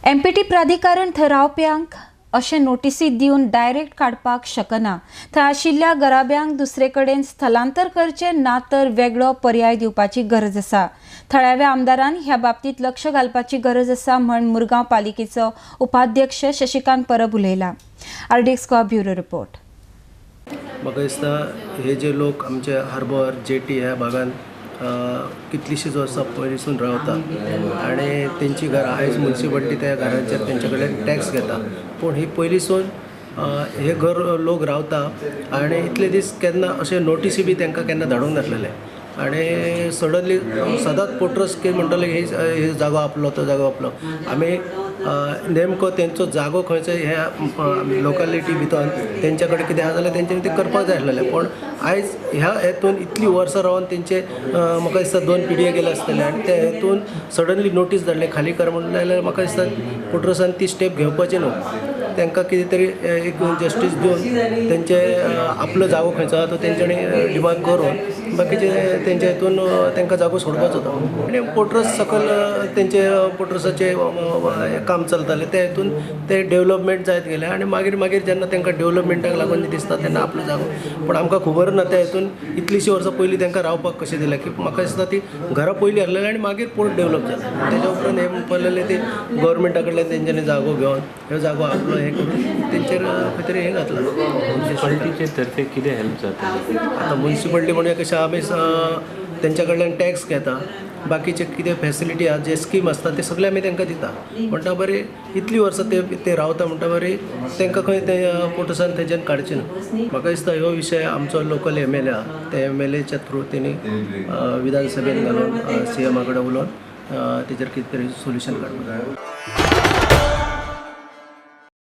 Empty प्राधिकरण थंय रावप्यांक अशें नोटीसी दिवन डायरेक्ट काडपाक शकना। थंय आशिल्ल्या घराब्यांक दुसरे कडेन स्थलांतर करचें ना तर वेगळो पर्याय दिवपाची गरज आसा। थळाव्या आमदारान ह्या बाबतींत लक्ष घालपाची गरज आसा म्हण मुरगांव पालिकेचो उपाध्यक्ष शशिकांत परब उलयला। RDX Goa bureau report. म्हाका दिसता हे जे लोक आमचे हार्बर जेटी ह्या भागान कितलींशींच वर्सां पयलींसून रावता आनी तेंची घरां आयज मुन्सिपालिटी त्या घरांचेर तेंचे कडल्यान टॅक्स घेता, पूण ही पयलींसून हे घर लोक रावता आनी इतले दीस केन्ना अशें नोटीसी बी तांकां केन्ना धाडूंक नासलेले आनी सडनली सदांच पोट्रस कितें म्हणटले हे जागो आपलो तो जागो आपलो। आमी नेमको तेंचो जागो खंयचो ह्या लोकालिटी भितर तेंच्या कडेन कितें आसा जाल्यार तेंच्यांनी तें करपाक जाय आसलेलें, पूण आयज ह्या हेतून इतलीं वर्सां रावन तेंचे म्हाका दिसता 2 पिढये गेले आसतले आनी त्या हेतून सडनली नोटीस धाडली खाली कर म्हणलें जाल्यार म्हाका दिसता पोट्रसान ती स्टेप घेवपाची न्हू। तांकां कितें तरी एक जस्टीस दिवन तेंचे आपलो जागो खंयचो आसा तो तेंच्यांनी डिमांड करून बाकीचे तेंच्या हितून तांकां जागो सोडपाचो तो। आनी पोट्रस सकयल तेंचे पोट्रसाचे काम चलतालें त्या हितून ते डेवलपमेंट जायत गेलें आनी मागीर मागीर जेन्ना तांकां डेवलपमेंटाक लागून दिसता तेन्ना आपलो जागो, पूण आमकां खबर ना त्या हितून इतलीशीं वर्सां पयलीं तांकां रावपाक कशें दिलें की म्हाका दिसता ती घरां पयलीं आसलेलीं आनी मागीर पोर्ट डेवलप जालें। तेज्या उपरांत हें म्हणपाक ते गव्हर्मेंटा कडल्यान तेंच्यांनी जागो घेवन ह्यो जागो आपलो हें करून तेंचेर खंय तरी हें घातलां। मुन्सिपालिटीचे तर्फे कितें हेल्प जाता? आतां मुन्सिपालिटी म्हणजे कशें आमी तेंच्या कडल्यान टॅक्स घेता, बाकीचे कितें फेसिलिटी आसा जे स्कीम आसता ते सगळे आमी तांकां दिता, म्हणटा बरें इतलीं वर्सां ते रावता म्हणटा बरें तांकां खंय ते पोटसान थंयच्यान काडचें न्हू। म्हाका दिसता हो विशय आमचो लोकल एम एल ए आसा त्या एम एल एच्या थ्रू तेणी विधानसभेन घालून सी एमा कडेन उलोवन तेजेर कितें तरी सोल्युशन काडपाक जाय।